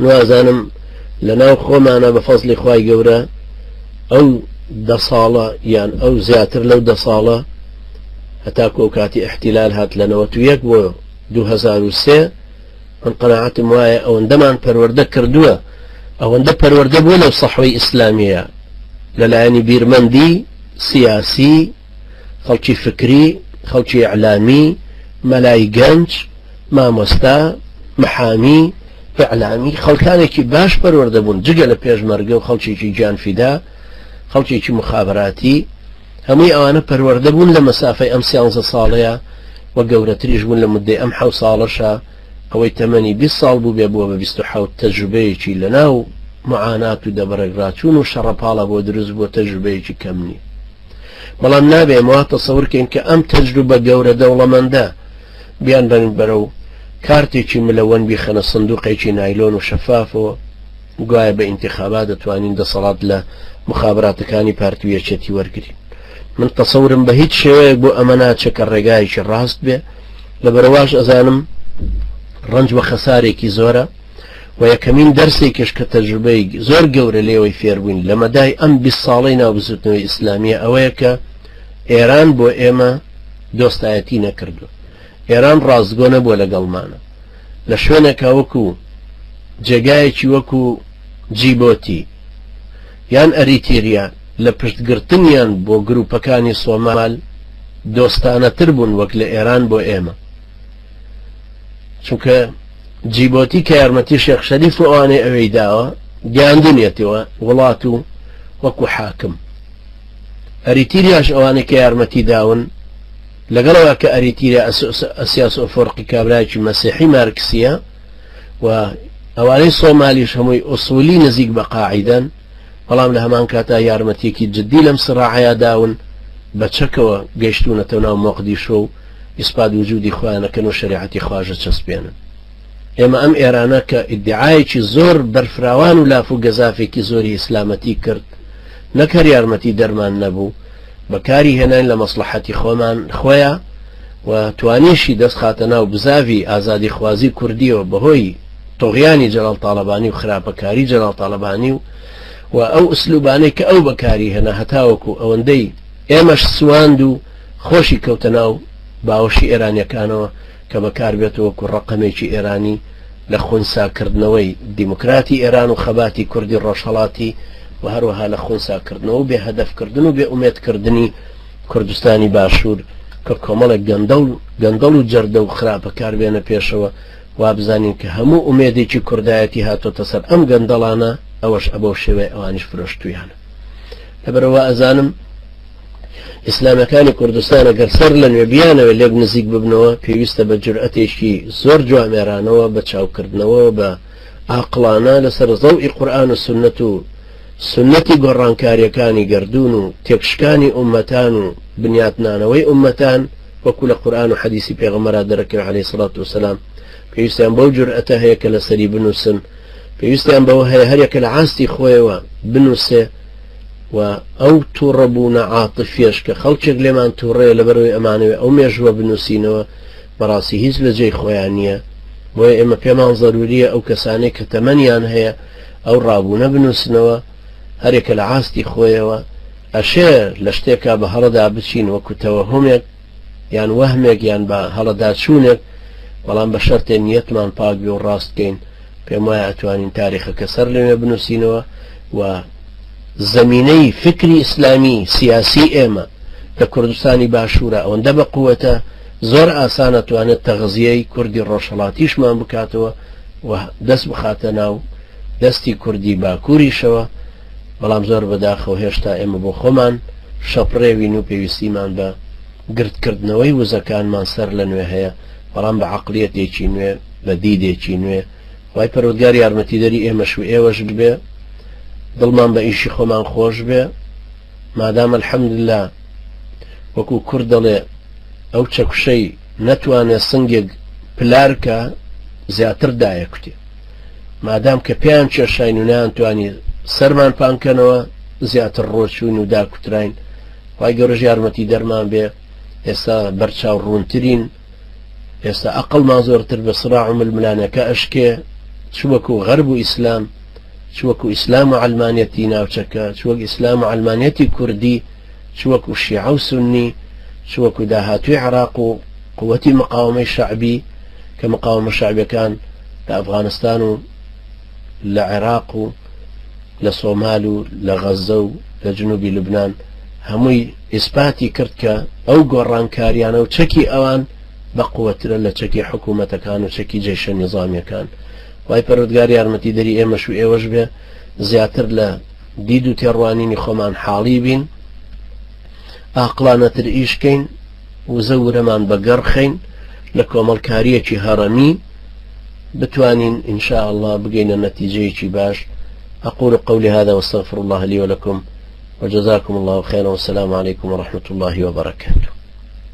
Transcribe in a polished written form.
من وازانم لەناو خۆمانە بە فەزلی خوای گەورە ئەو دە ساڵە یان ئەو زیاتر لەو دە ساڵە هەتاکو ئەو کاتی احتیلال هات لە 91 بۆ 2003 من قەناعەتم وایە ئەوەندەمان پەروەردە کردووە ئەوەندە پەروەردە بووە لەو سەحوەی ئیسلامیە لەلایەنی بیرمەندی سیاسی خەڵکی فکری خەڵکی ئیعلامی مەلای گەنج مامۆستا، محامی، ئیعلامی، خەڵکانێکی باش پەروەردە بوون، جگە لە پێشمەرگە و خەڵکێکی گیانفیدا، خەڵکێکی موخابەراتی، هەمووی ئەوانە پەروەردە بوون لە مەسافەی ئەم سیانزە ساڵەیا و گەورەتریش بوون لە موددەی ئەم حەو ساڵەشا، ئەوەی تەمەنی 20 ساڵ بووبێ بووە بە 27 تەجروبەیەکی لەناو معانات و دەبەڕێکڕاچوون و شەڕەپاڵە بۆ دروست بووە تەجروبەیەکی کەم نییە. بەڵام نابێ ئێمە وا تەسەور کەین کە ئەم تەجروبە گەورە دەوڵەمەندە بیانبەن بەرەو کارتێکی ملەوەن بیخەنە سندوقێکی نایلۆن و شەفافەوە گوایە بە ئینتخابات دەتوانین دەسەڵات لە مخابراتەکانی پارتی و یەکێتی وەرگرین. من تەسەورم بە هیچ شێوەیەک بۆ ئەمە ناچێ کە ڕێگایەکی ڕاست بێ، لەبەرەواش ئەزانم ڕەنج وە خەسارێکی زۆرە و یەکەمین دەرسێکیش کە تەجروبەی زۆر گەورە لێوەی فێربووین لە مەدای ئەم 20 ساڵەی ناو بزوتنەوەی ئیسلامیە ئەوەیە کە ئێران بۆ ئێمە دۆستایەتی نەکردووە، ئێران ڕاستگۆ نەبووە لەگەڵمانە. لە شوێنێکا وەکو جێگایەکی وەکو جیبۆتی یان ئەریتیریا لە پشتگرتنیان بۆ گروپەکانی سۆمال دۆستانەتر بوون وەک لە ئێران بۆ ئێمە. چونکە جیبۆتی کە یارمەتی شێخ شەریف و ئەوانەی ئەوێی داوە گەیاندونیەتەوە وڵات و وەکو حاکم. ئەریتیریاش ئەوانەی کە یارمەتی داون لەگەڵەوە کە ئەریتیریا ئەسیاس ئۆفۆرقی کابرایەکی مەسیحی مارکسیە و ئەوانەی سۆمالیش هەمووی ئوسولی نزیک بە قاعیدەن، بەڵام لە هەمان کاتا یارمەتیەکی جدی لەم سراعەیا داون، بە چەکەوە گەیشتوونەتە ناو مۆقدیشۆ و ئیسپات وجودی خۆیانەکەن و شەریعەتی خواژە چەسپێنن. ئێمە ئەم ئێرانە کە ئیدعایەکی زۆر بەرفراوان و لاف و گەزافێکی زۆری ئیسلامەتی کرد، نەک هەر یارمەتی دەرمان نەبوو، بەکاری هێناین لە مەسڵەحەتی خۆمان خۆیا و توانیشی دەست خاتە ناو بزاڤی ئازادیخوازی کوردیەوە بەهۆی طوغیانی جەلال تاڵەبانی و خراپەکاری جەلال تاڵەبانی و و ئەو ئسلوبانەی کە ئەو بەکاری هێنا هەتاوەکو ئەوەندەی ئێمەش سواند و خۆشی کەوتە ناو باوەشی ئێرانیەکانەوە کە بەکار بێتەوە وەکو ڕەقەمێکی ئێرانی لە خونسا کردنەوەی دیموکراتی ئێران و خەباتی کوردی ڕۆژهەڵاتی و هەروەها لە خونسا کردنەوە و بێ هەدەف کردن و بێ ئومێد کردنی کوردستانی باشوور کە کۆمەڵێک گەندەڵ گەندەڵ و جەردە و خراپەکار بێنە پێشەوە وابزانین کە هەموو ئومێدێکی کوردایەتی هاتۆتە سەر ئەم گەندەڵانە ئەوەش ئەبەو شێوەی ئەوانیش فرۆشتویانە لەبەرئەوە ئەزانم ئیسلامەکانی کوردستان ئەگەر سەر لە نوێ بیانەوێ لێک نزیک ببنەوە پێویستە بە جورئەتێکی زۆر جوامێرانەوە بە چاوکردنەوە بە ئاقڵانە لەسەر زەوئی قورئان و سوننەت و سوننەتی گۆڕانکاریەکانی گەردوون و تێکشکانی ئوممەتان و بنیاتنانەوەی ئوممەتان وەکو لە قورئان و حەدیسی پێغەمبەرا دەرەکەوێ عەلەیهی سڵات وسلام پێویستیان بەو جورئەتە هەیە کە لەسەری بنووسن پێویستیان بەوە هەیە هەریەکە لە عاستی خۆیەوە بنووسێ و ئەو توڕەبوونە عاتفیەش کە خەڵکێک لێمان توڕەیە لەبەرئەوەی ئەمانەوێ ئەو مێژووە بنووسینەوە بەڕاستی هیچ لە جێی خۆیان نییە بۆیە ئێمە پێمان زەروریە ئەو کەسانەی کە تەمەنیان هەیە ئەو ڕابوونە بنووسنەوە هەرێکە لە عاستی خۆیەوە ئەشێ لە شتێکا بە هەڵەدا بچین وەکو تەوەهومێک یان وەهمێک یان بە هەڵەداچوونێک بەڵام بە شەرتێ نیەتمان پاک بێ و ڕاست بکەین پێم وایە ئەتوانین تاریخەکە سەر لەوێ بنووسینەوە و زەمینەی فکری ئیسلامی سیاسی ئێمە لە کوردستانی باشوورە ئەوەندە بە قوەتە زۆر ئاسانە توانێت تەغزیەی کوردی ڕۆژهەڵاتیشمان بکاتەوە و دەست بخاتە ناو دەستی کوردی باکووریشەوە بەڵام زۆر بەداخەوە هێشتا ئێمە بۆ خۆمان شەپڕێوین و پێویستیمان بە گردکردنەوەی وزەکانمان سەر لە نوێ هەیە بەڵام بە عەقڵیەتێکی نوێ بە دیدێکی نوێ خوای پەروەردگار یارمەتیدەری ئێمەش و ئێوەش بێ دڵمان بە ئیشی خۆمان خۆش بێ مادام الحمدلله وەکو کورد دەڵێ ئەو چەکوشەی نەتوانێ سنگێک پلارکە زیاتر دایەکوتێ مادام کە پێیان کێشاین و نەیانتوانی سەرمان پانکەنەوە زیاتر ڕۆچوین و داکوتراین خوای گەورەش یارمەتی دەرمان بێ ئێستا بەرچاو ڕوونترین ئێستا ئەقڵمان زۆرتر بە سراع و ململانێکە ئەشکێ. چ وەکو غەرب و ئیسلام، چ وەکو ئیسلام و عەلمانیەتی ناوچەکە، چ وەک ئیسلام و عەلمانیەتی کوردی، چ وەکو شیعە و سوننی، چ وەکو داهاتووی عێراق و قوتی مقاومەی شەعبی کە مقاومە شەعبیەکان لە ئەفغانستان و لە عێراق و لە سۆمال و لە غەززە و لە جنوبی لوبنان هەمووی ئیسپاتی کرد کە ئەو گۆڕانکاریانە و چەکی ئەوان بەقوەترە لە چەکی حکوومەتەکان و چەکی جەیشە نیزامیەکان. خوای پەروەردگار یارمەتیدەری ئێمەش و ئێوەش بێ زیاتر لە دید و تێڕوانینی خۆمان حاڵی بین، ئاقڵانەتر ئیش کەین، وزە ورەمان بەگەڕ خەین لە کۆمەڵکاریەکی هەڕەمی بتوانین ان شاء اللە بگەینە نەتیجەیەکی باش. اقول قولي هذا واستغفر الله لي ولكم وجزاكم الله خيرا والسلام عليكم ورحمة الله وبركاته.